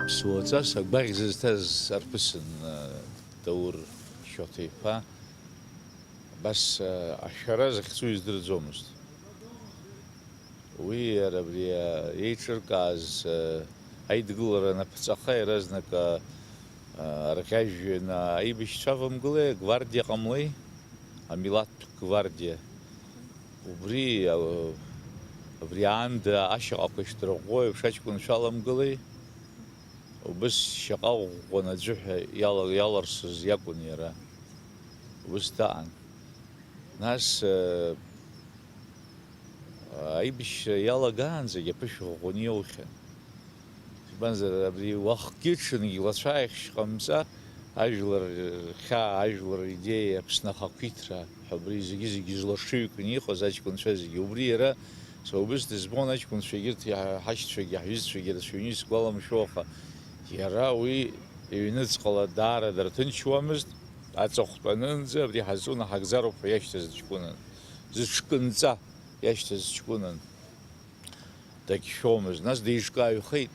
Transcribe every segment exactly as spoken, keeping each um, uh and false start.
Ԥсуаҵас агәаӷь зызҭаз арԥысын, э, Даур Шьоҭа-иԥа, абас, э, ашәара захьӡу издырӡомызт. Уи иара абри, э, еиҿыркааз, э, аидгылара анаԥҵаха иаразнак, э, э, арӷьажәҩа аибашьцәа авамгылеи, агвардиа ҟамлеи, амилаҭтә гвардиа. Убри, э, абри аанда ашьаҟақәа ишдырӷәӷәо еиԥш аҷкәынцәа аламгылеи, убыс шьаҟа ӷәӷәаны аӡәы ҳәа иала-, иаларсыз иакәын иара. Убыс даан. Нас, э, аибашьра иалагаанӡагь аԥышә ӷәӷәаны иоухьан. Избанзар, абри уахгьы-ҽынгьы лацәааихьшь ҟамҵа, ажәлар рхьаа, ажәлар ридеиа, Аԥсны ахақәиҭра ҳәа абри зегьы-зегьы злашыҩкны иҟаз аҷкәынцәа зегьы. Убри иара, са убыс дызбон аҷкәынцәа егьырҭ иаҳ-, ҳашьцәагьы, ҳҩызцәагьы рацәаҩны исгәаламшәо, аха иара уи иҩныҵҟала даара дарҭынчуамызт, аҵыхәтәанынӡа абри ҳазҿу наҳагӡароуп ҳәа иашьҭаз ҷкәынан, зыҽкынҵа иашьҭаз ҷкәынан. Дагьшәомызт, нас деиҿкааҩхеит.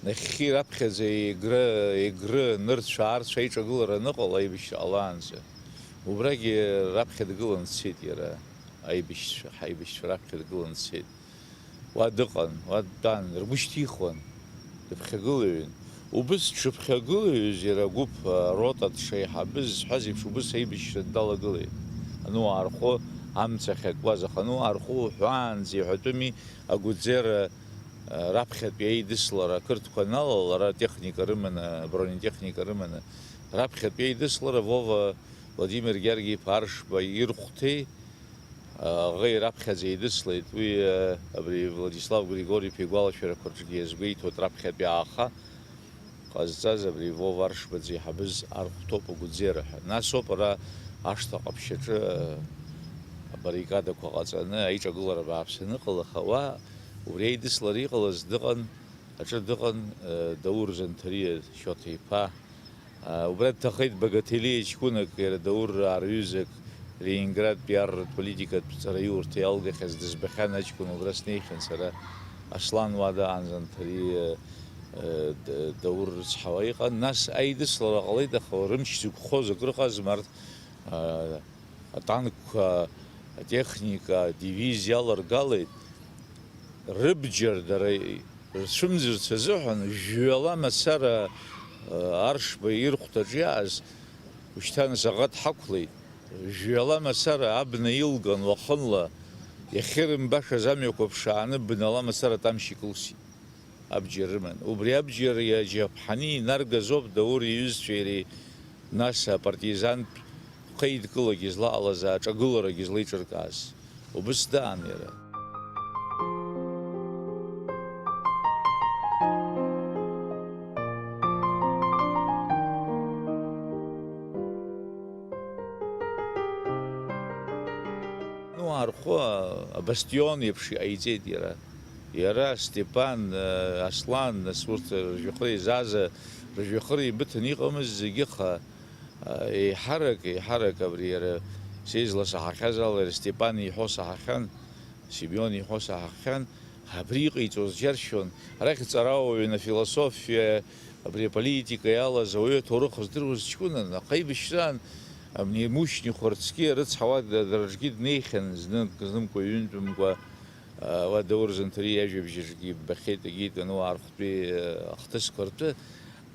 Нахьхьи раԥхьаӡа Егры, Егры, нырцә-аарцә аиҿагылара аныҟала, аибашьра ҟалаанӡа. Убрагьы раԥхьа дгылан дцеит иара, аибашьцәа, ҳаибашьцәа раԥхьа дгылан дцеит. Уа дыҟан, уа дтәан, ргәы шьҭихуан, дыԥхьагылаҩын. Убыс дшыԥхьагылаҩыз иара агәыԥ, арота дшеиҳабыз зҳәаз еиԥш, убыс аибашьра далагылеит. Ануаа рхәы амца ахьакуаз, аха ануаа рхәы уҳәаанӡа иҳәатәыми, агәыӡера, а, раԥхьатәи аидыслара ақырҭқәа аналалара, атехника рыманы, абронетехника рыманы, раԥхьатәи аидыслара Вова Владимир Гьаргь-иԥа Аршба ирхәҭеи, аӷеи раԥхьаӡа еидыслеит. Уи, а, абри Владислав Григори-иԥа игәалашәарақәа рҿгьы иазгәеиҭоит, раԥхьатәи ааха ҟазҵаз абри Вова Аршба дзеиҳабыз архәҭоуп агәыӡера ҳәа. Нас ауп ара ашҭа ҟаԥшьаҿы, а, абарикадақәа ҟаҵаны аиҿагылара бааԥс аныҟала, аха уа убри аидыслара иҟалаз дыҟан, аҿы дыҟан, а, Даур Занҭариа Шьоҭа-иԥа. А, убра дҭахеит Багателиа ҷкәынак, иара Даур рҩызак, Ленинградтәи арратә политикатә ҵараиурҭа иалгахьаз дызбахьан аҷкәын, убра снеихьан сара, Аслан уа даан Занҭариа, э, Д-, Даур рыцҳауа иҟан. Нас аидыслара ҟалеит, аха рымч зықәхоз акрыҟазма арҭ, а, атанкқәа, атехника, адивизиа аларгалеит. Рыбџьар дара рцәымӡырц азыҳәан, жәҩала мацара, а, Аршба ирхәҭаҿ иааз, ушьҭан заҟа дҳақәлеит. Жәҩала мацара абна илган уахынла, иахьырымбашаз амҩақәа ԥшааны бнала мацара Тамшь икылсит. Абџьар рыман. Убри абџьар иаџьаԥҳаны инаргаз ауп Даур иҩызцәеи иареи, нас апартизантә хеидкылагьы злаҟалаз, аҿагыларагьы злеиҿыркааз. Убыс даан иара. Ну, архәы абастион еиԥш иҟаиҵеит иара. Иара, Степан, э, Аслан, нас урҭ ржәҩахыр еизаза, ржәҩахыр еибыҭаны иҟамызт зегьы, аха, э, еиҳарак, еиҳарак абри иара сеизла саҳахьаз ала, иара Степан иҳәо саҳахьан, Симеон иҳәо саҳахьан, абри иҟаиҵоз џьаршьон. Арахь ҵарауаҩын, афилософиа, абри аполитика иалаз ауаҩы аҭоурых здыруаз ҷкәынан, аха аибашьраан, абни Мушьни Хәарцкьиа рыцҳа, уа дара рҿгьы днеихьан, знык-знымкәа, ҩынтәымкәа. Уа Даур Занҭариа иажәабжь аҿгьы иббахьеит, егьи итәаны уа архәтәи, э, ахҭысқәа ртәы.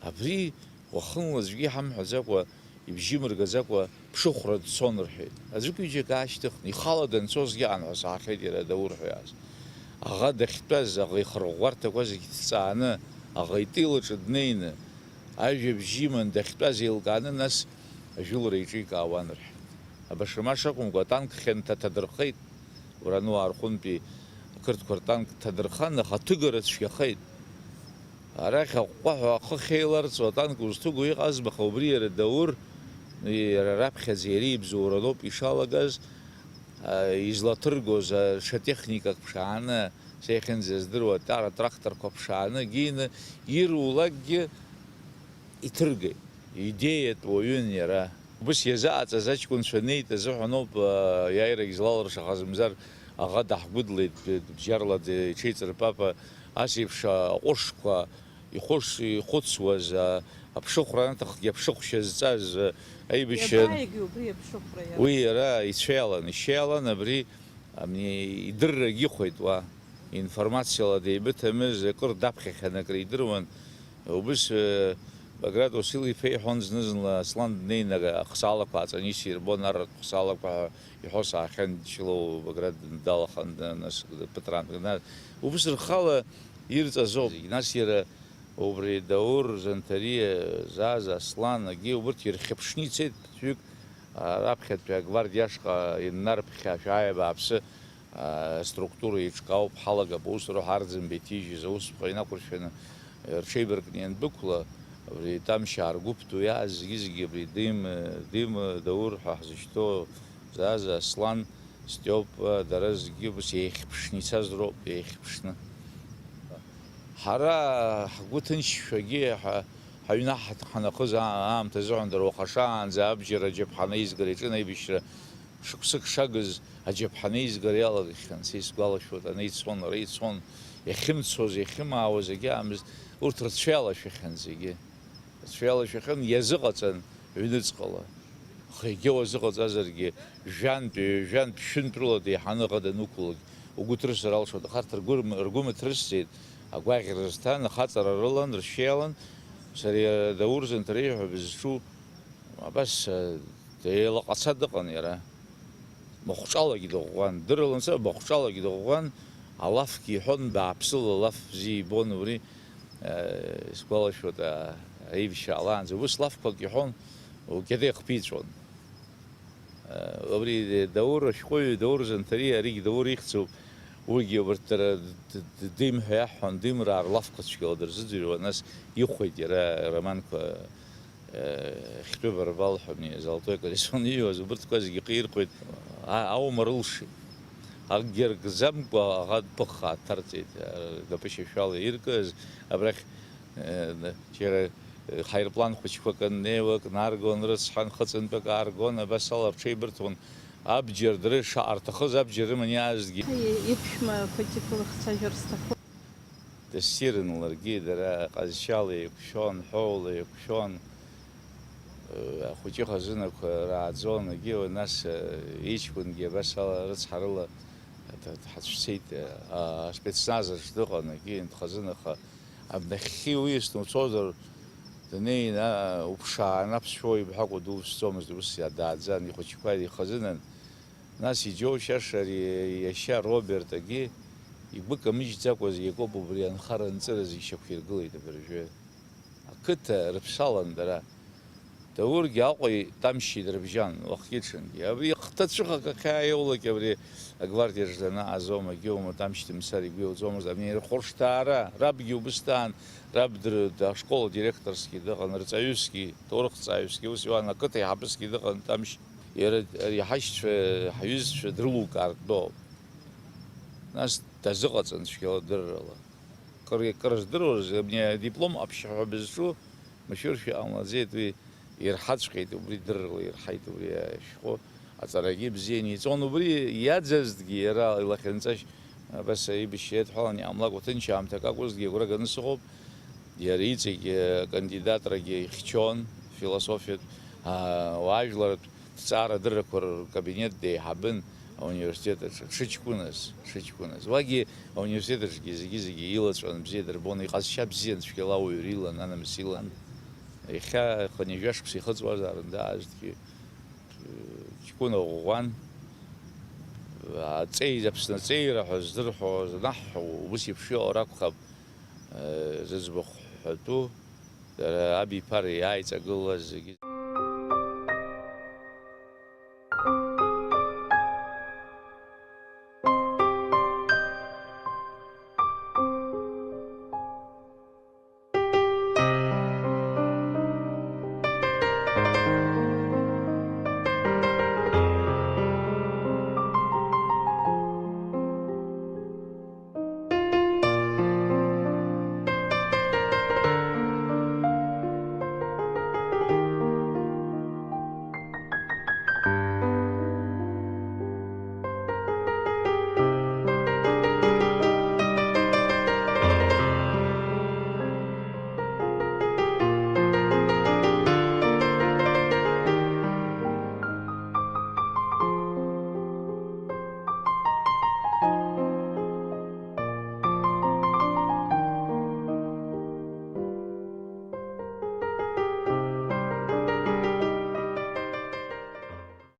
Абри уахынла аӡәгьы иҳамҳәаӡакәа, ибжьы мыргаӡакәа ԥшыхәра дцон рҳәеит. Аӡәык-ҩыџьак аашьҭыхны, ихала данцозгьы аан ҳәа саҳахьеит иара Даур ҳәа иааз. Аӷа дахьтәаз, аӷа ихырӷәӷәарҭақәа зегь ҭҵааны, аӷа итил аҿы днеины, ажәабжь иман дахьтәаз еилкааны, нас ажәылара иҿикаауан рҳәеит. Абашамаша акәымкәа, атанк хьанҭа ҭадырхеит. Урануаа рҟынтәи ақырҭқәа ртанк ҭадырхан, аха аҭыгара цәгьахеит. Арахь аҟәҟәаҳәа ахы ахьеиларҵо атанк узҭыгоу иҟазма, аха убри иара Даур, иара раԥхьаӡа иара ибзоуралоуп ишалагаз, а, излаҭыргоз, а, ҽа техникак ԥшааны, са иахьынӡаздыруа, ара тракторқәа ԥшааны, гины, ирулакгьы иҭыргеит. Идеиатә уаҩын иара. Убыс иазааҵаз аҷкәынцәа неит азыҳәан ауп, а, иааирагь злалыршахаз, мзар аӷа даҳгәыдлеит, д-, бџьарла д-, иҽеиҵарпапа, ас еиԥш аҟәышқәа, Ихәыш-, ихәыцуаз, а, аԥшыхәра анаҭахгьы аԥшыхәшьа зҵаз, а, аибашьра. Иабааигеи убри аԥшыхәра иара? Уи иара ицәеиалан, ишьеиалан абри, ами, идыррагь ихәеит уа. Информациала деибыҭамыз, акыр даԥхьахьан, акридыруан. Убыс, э, Баграт Уасил-иԥа иҳәон, зны-зынла Аслан днеины ахсаалақәа ааҵаны исирбон, арратә хсаалақәа ҳәа иҳәо саахьан, џьшьала Баграт далаханы, нас ԥыҭраамҭак, нас убыс рхала ирҵазоуп. Нас иара убри Даур Занҭариа, Заза, Аслан, егьи убырҭ ирхьыԥшны ицеит ԥыҭҩык, а, раԥхьатәи агвардиа ашҟа иннарԥхьашәа, ааи, абааԥсы, а, аструктура еиҿкаауп, ҳалагап аусура ҳәа Арӡынба иҭижьыз аусԥҟа инақәыршәаны, рҽеибаркны иандәықәла, абри Тамшьаа ргәыԥ ду иааз зегьы-зегьы абри дим-, дим-, Даур ҳәа ҳзышьҭоу Заза, Аслан, Стиопа, дара зегьы ус еихьыԥшны ицаз роуп, еихьыԥшны. Ҳара ҳгәы ҭынчшәагьы ҳа-, ҳаҩны ҳа-, ҳанахыз аа-, аамҭазы ҳәа дара уаха шаанӡа абџьар аџьаԥҳа анаизгара иаҿын аибашьра шықәсык шагыз аџьаԥҳа анаизгара иалагахьан, са исгәалашәоит, ана ицон, ара ицон, иахьымцоз, иахьымаауаз егьаамызт, урҭ рцәа иалашәахьан зегьы. Рцәа иалашәахьан, иазыҟаҵан ҩныҵҟала. Аха егьа уазыҟаҵазаргьы, жәантә, ҩажәантә, ԥшьынтә рыла деиҳаны аӷа данықәлалак, угәы ҭрысыр алшоит, аха арҭ ргәы рм-, ргәы мыҭрысӡеит, агәаӷьра рызҭан, ахаҵара рылан, ршьеилан, сара иара Даур Занҭариа ҳәа бызҿу, абас, а, деилаҟаца дыҟан иара. Махәҿалагьы дыӷәӷәан, дыралан сыҟ, махәҿалагьы дыӷәӷәан, алафгьы иҳәон, бааԥсыла алаф бзиа ибон убри, э, исгәалашәоит, а, аибашьра ҟалаанӡа. Ус лафқәак иҳәон, укьатеиах ԥиҵәон. Э, убри Даур ашәҟәыҩҩы, Даур Занҭариа, аригь Даур ихьӡуп, уигьы убарҭ дара д-, д-, д-, дим ҳәа иаҳҳәон, димраар лафқәа цәгьала дырзыӡырҩуан, нас ихәеит иара ароманқәа. Э, хьтәы барбал ҳәа, абни Золотой колесо ииуаз, убырҭқәа зегьы ихы ирхәеит, а-, аума рылшеит. Акгьы аркӡамкәа аӷа дԥыхха дҭарҵеит, а, дапышьашәала иркыз, абрахь, э, н-, џьара, э, ҳаирплан хәыҷқәак аннеиуа, акы наргон, рыцҳа, нхыҵынтәык ааргон, абас ала рҽеибырҭон, абџьар дара ишаҟарҭахыз абџьар рыман иаазгьы. Иԥшәмақәагьы былахцәажәар сҭахуп. Дассирын ларгьы, дара ҟазшьала еиқәшәон, ҳәоула еиқәшәон, ахәыҷы хазынақәа рааӡон, егьи нас иҷкәынгьы абас ала рыцҳарыла дҳацәцеит, аспецназ аҿы дыҟан, егьи дхазынаха, абнахьхьи уиасны уцозар, днеин, уԥшаан, аԥсшәа уеибҳәакәа дувсӡомызт, ус дааӡан, ихәыҷқәа ихазынан. Нас иџьоушьаша ари иашьа Роберт агьи игәы камыжьӡакәа зегь акоуп, убри анхара-анҵыразы ишьақәиргылеит абыржәы. Ақыҭа рыԥсалан дара. Даургьы Аҟәеи Тамшьи дрыбжьан, уахгьы-ҽынгьы. Абри хҭацәыхак ахьааиоулак абри агвардиаҿ данааӡом, агьоума, Тамшь дымцар игәы иауӡомызт, абни рхәыршҭаара, рабгьы убысҭаан, раб дыр-, ашкол директорсгьы дыҟан, рҵаҩысгьы, ҭоурыхҭҵааҩысгьы ус иуан, ақыҭа еиҳабысгьы дыҟан Тамшь. Иара ари ҳашьцәа, ҳҩызцәа дрылукаартә дтәоуп. Нас дазыҟаҵан цәгьала дыррала. Кыр, кыр здыруаз, абни адиплом ҟаԥшьы ҳәа бызҿу, машәыршәа иҟамлаӡеит, уи ирҳаҵәҟьеит, убри дыррала ирҳаит, убри ашәҟәы аҵарагьы бзианы иҵон, убри иаӡазҭгьы иара илахьынҵашь, абас аибашьра иадҳәалан иҟамлакәа, ҭынч аамҭак акәызҭгьы агәра ганы сыҟоуп. Иара иҵегь, э, акандидатрагьы ихьчон, философиатә, а, уаажәларратә ҭҵаарадыррақәа ркабинет деиҳабын ауниверситет аҿы, дшыҷкәыназ, дшыҷкәыназ. Уагьы ауниверситет аҿгьы зегьы-зегьы илаҵәан, бзиа дырбон, иҟазшьа бзиан, цәгьала ауаҩы рилан, анамыс илан. Иахьа хынҩажәа шықәса ихыҵуазаарын даазҭгьы, э, ҷкәына ӷәӷәан. Аҵеи, Аԥсны аҵеира ҳәа здырҳәо, знаҳҳәо, ус еиԥш иҟоу ракәхап. Зыӡбахә ҳәатәу, дара абиԥара иааиҵагылаз зегьы.